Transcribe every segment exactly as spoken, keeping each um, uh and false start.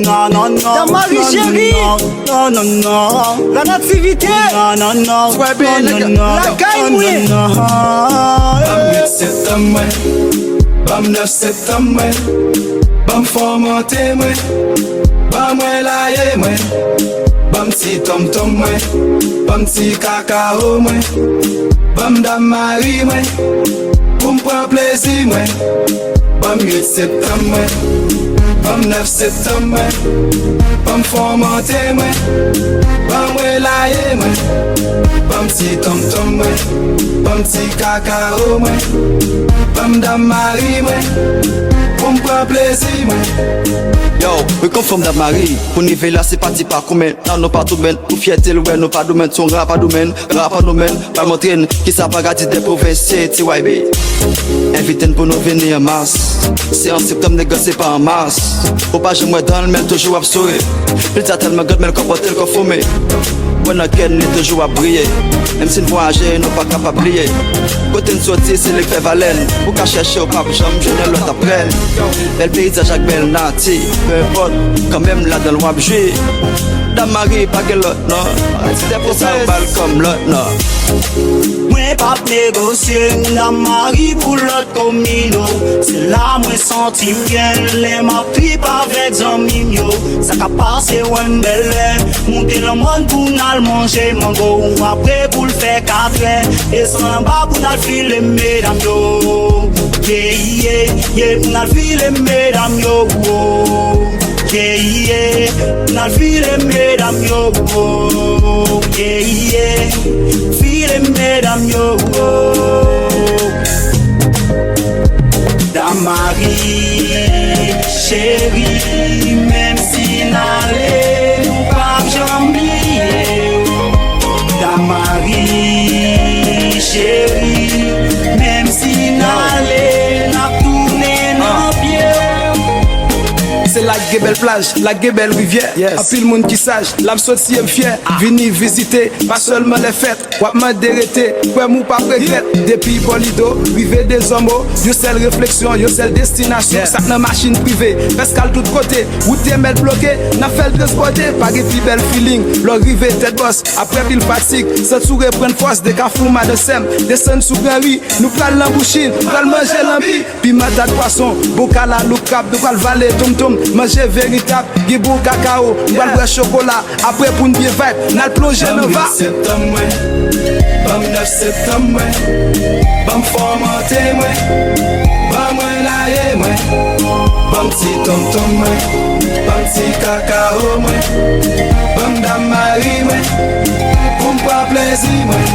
Dam Mari cheri. La nativite. Lakay mwen. Ban m uit septanm mwen. Ban m nèf septanm mwen. Ban m fòmante mwen. Ban mwen laye mwen. Ban m ti tonmtonm mwen. Ban m ti kakao mwen. Ban m dam mari mwen. Pou m pran plezi mwen. Ban m uit septanm mwen. Ban m nèf septanm mwen. Ban m fòmante mwen. Ban mwen laye mwen. Ban m ti tonmtonm mwen. Ban m ti kakao mwen. Ban m dam mari mwen. Pou m pran plezi mwen. Yo, wi konfòm dam mari. Pou n rive la se pa ti pa koumen. Nan nou pa tou menn. Pou fyète l wè nou pa doumenn. Se yon rapa doumenn. Rapa nou menn. Pral montre n kisa paradi de pwovens ye, T Y B. Envite n pou nou vini an mas. Se an septanm nèg se pa an mas. Ou pa janm wè dan l men l toujou ap souri. Plis sa tèlman grand men l konpòte l kon foume. Wè nan kè n li toujou ap briye. Menm si n vwayaje nou pa kapab bliye. Kote n soti se li k fè valè n. Ou ka chèche ou p ap janm jwenn yon lòt aprè n. Bèl peyizaj ak bèl nati. Peu importe, kanmenm ladan l w ap jwi. Dam mari pa gen lòt non. Paradi de pwovens ou ba l kòm lòt non. Mwen p ap negosye, m dam mari pou lòt komino. Se la mwen santi m byen, lè m ap trip avèk zanmi m yo. Sa k ap pase wè n bèlè, moute nan mòn pou n al manje mango. Apre pou l fè katrè, desann anba pou n al file medam yo. Ye, ye, ye, pou n al file medam yo. Ye, ye, pou n al file medam yo. Ye, ye, file medam yo. Dam mari cheri, menm si n ale, nou p ap janm bliye w. Dam mari cheri, menm si n ale, n ap tounen nan pye w. Se la k gen bèl plaj, la k gen bèl rivyè. Anpil moun ki saj, la m soti e m fyè. Vini vizite, pa sèlman lè fèt. W ap mande rete, kwè m ou p ap regrèt. Depi bò Lido, rive Dezòmo, yon sèl refleksyon, yon sèl destinasyon. Sa k nan machin prive, fè eskal tout kote. Wout Yemèl bloke, n ap fè l transbòde. Pa gen pi bèl feeling, lè w rive Tèt Bòs. Apre pil fatig, santi w reprann fòs. De Kafou Madan Sèm, desann sou Gran Ri, nou pral nan Bouchin, pral manje lanbi. Piman, dat, pwason, bon kalalou, krab, nou pral vale tonmtonm, manje veritab, gen bon kakao, nou pral bwè chokola, apre pou n byen vibe, n al plonje nan va. Septanm mwen, ban m nèf septanm mwen, ban m fòmante mwen, ban mwen laye mwen, ban m ti tonmtonm mwen, ban m ti kakao mwen, ban m dam mari mwen, pou m pran plezi mwen,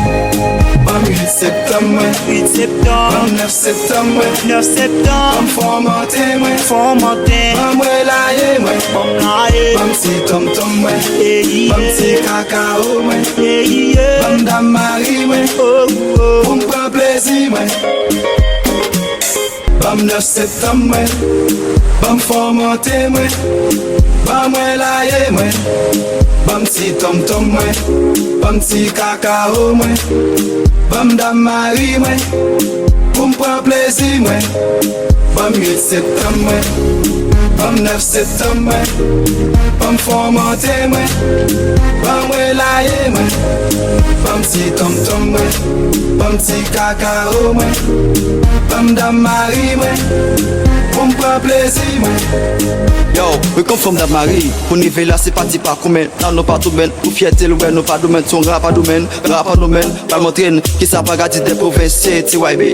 ban m uit septanm mwen, uit septanm, ban m nèf septanm mwen, nèf septanm, ban m fòmante mwen, fòmante, ban m relaye mwen, ban m laye, ban m ti tonmtonm mwen, eyi, ban m ti kakao mwen, eyi, ban m dam mari mwen, oh, oh, pou m pran plezi mwen. Ban m nèf septanm mwen, ban m fòmante mwen, ban mwen laye mwen, ban m ti tonmtonm mwen, ban m ti kakao mwen, ban m dam mari mwen, pou m pran plezi mwen. Ban m uit septanm mwen, ban m nèf septanm mwen, ban m fòmante mwen, ban mwen laye mwen, ban m ti tonmtonm mwen, ban m ti kakao mwen, ban m dam mari mwen, pou m pran plezi mwen. Yo, wi konfòm dam mari, pou n rive la se pa ti pa koumen, nan nou pa tou menn, pou fyète l wè nou pa doumenn, se yon rapa doumenn, rapa nou menn, pral montre n kisa paradi de pwovens ye, T Y B.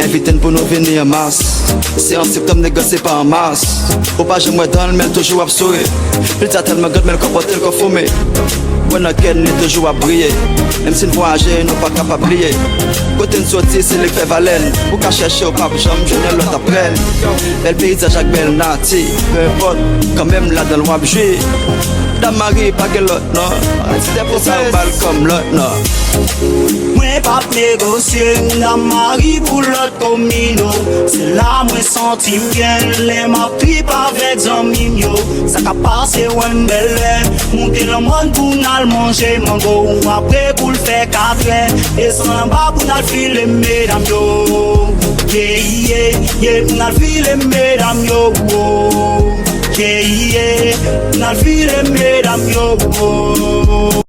Envite n pou nou vini an mas. Se an septanm nèg se pa an mas. Ou pa janm wè dan l men l toujou ap souri. Plis sa tèlman grand men l konpòte l kon foume. Wè nan kè n li toujou ap briye. Menm si n vwayaje nou pa kapab bliye. Kote n soti se li k fè valè n. Ou ka chèche ou p ap janm jwenn yon lòt aprè n. Bèl peyizaj ak bèl nati. Peu importe, kanmenm ladan l w ap jwi. Dam mari pa gen lòt non. Paradi de pwovens ou ba l kòm lòt non. Mwen p ap negosye, m dam mari pou lòt komino. Se la mwen santi m byen, lè m ap trip avèk zanmi m yo. Sa k ap pase wè n bèlè, moute nan mòn pou n al manje mango. Apre pou l fè katrè, desann anba pou n al file medam yo. Ye, ye, ye, pou n al file medam yo. Oh. N al vire medam yo.